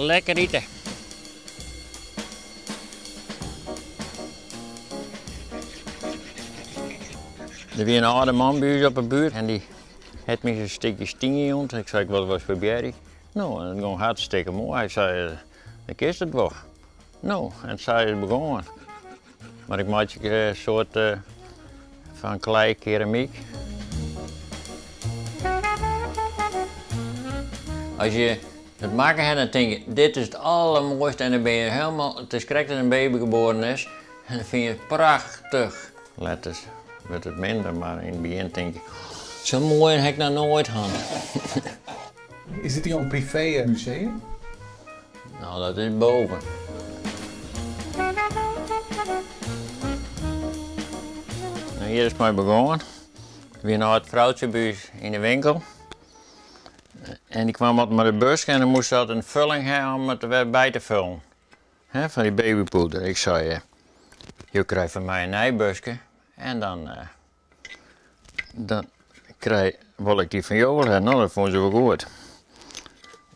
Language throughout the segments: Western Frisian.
Lekker ite. Der wie in âlde man by ús op 'e buert en dy hat my in stikje stien jûn. Ik sei, ik wol it wolris probearje. No, en it gong hartstikke moai. Hy sei, dan kinst it wol. No, en sa is it begûn. Mar ik meitsje in soart fan klei keramyk. As je it makke ha, dan tink je, dit is it allermoaiste en dan binne je helemaal, it is krekt as in baby geboren is en dan fyn je it prachtich. Letter wurdt it minder, mar yn it begjin tink je, sa'n moaie ha ik noch noait hân. Is dit jo privee museum? No, dat is boven. No, hjir is it mei begûn. Der wie in âld froutsje by ús yn de winkel. En dy kwam altyd mei de buske en dan moast se altyd in fulling ha om it der wer by te fullen. Hè, fan dy babypoeder. Ik sei, jo krije fan my in nij buske en dan, dan krij, wol ik dy fan jo wol ha. No, dat fûn se wol goed.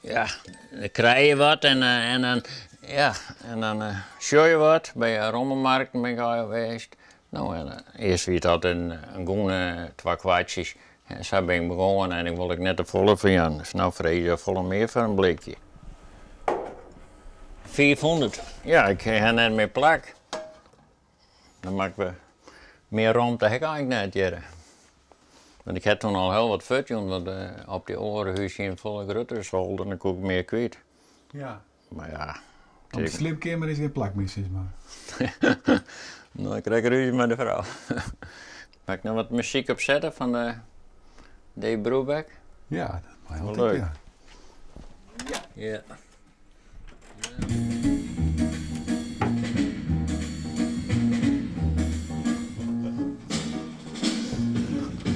Ja, dan krije je wat en, en dan, ja, en dan sjogge je wat. By de rommelmarkten bin ik al west. No, en earst wie it altyd in gûne, twa kwartsjes. En sa bin ik begûn en ik wol ek net te folle foar jaan. Dus no freegje se folle mear foar in blikje. 500. Ja, ik ha net mear plak. Dan moat ik wer mear romte ha ik eigentlik net hjir. Want ik ha toen al hiel wat fuortjûn, want op dy oare hús hie in folle gruttere solder en dan koe ik mear kwyt. Ja. Mar ja. Op de sliepkeamer is gjin plak mear, sis mar. No, ik krij rúzje mei de frou. Moat ik noch wat muzyk opsette fan de Dave Brubeck? Ja, dat mei altyd, Leuk. ja. Ja.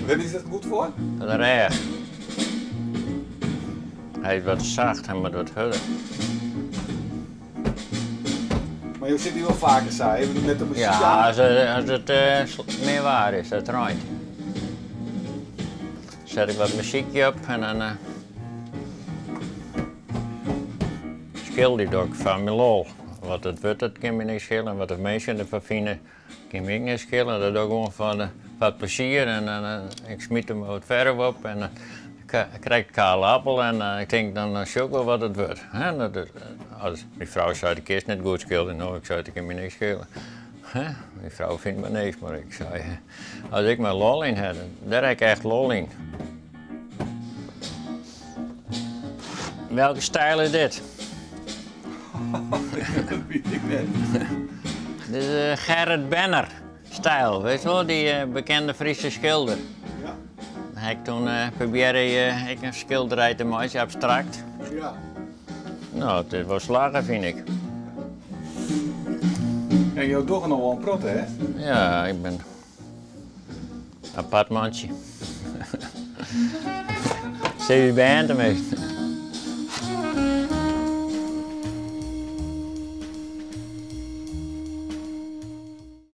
Wêr is dat goed foar? Foar de rêch. Hy is wat sacht, hy moat wat hurder. Mar jo sitte hjir wol faker sa, even net de muzyk Ja, aan? as, as it min waar is, dat reint. Set ik wat muzykje op en dan skilderje doch ik foar myn lol. Wat it wurdt, dat kin my niks skele. En wat de minsken derfan fine, kin my ek niks skele. Dat doch ik gewoan foar it plezier en dan ik smyt der wat ferve op en dan krij ik kale appel en ik tink dan sjoch ik wol wat it wurdt. As myn frou seit, do kinst net goed skilderje, no ik sei, it kin my niks skele. Myn frou fynt mar niks, mar ik sei, as ik mar lol yn ha, dêr ha ik echt lol yn. Welke stijl is dit? Dat weet ik net. Dit is eh, Gerrit Benner stijl, weet je wel, die eh, bekende Friese schilder. Ja. Dan heb ik toen uh, probearre ek in skilderij te meitsjen, abstrakt. Ja. No, it is wol slagge, fyn ik. En jo dogge noch wol in protte, hè? Ja, ik bin apart mantsje. Sis ús bern teminsten.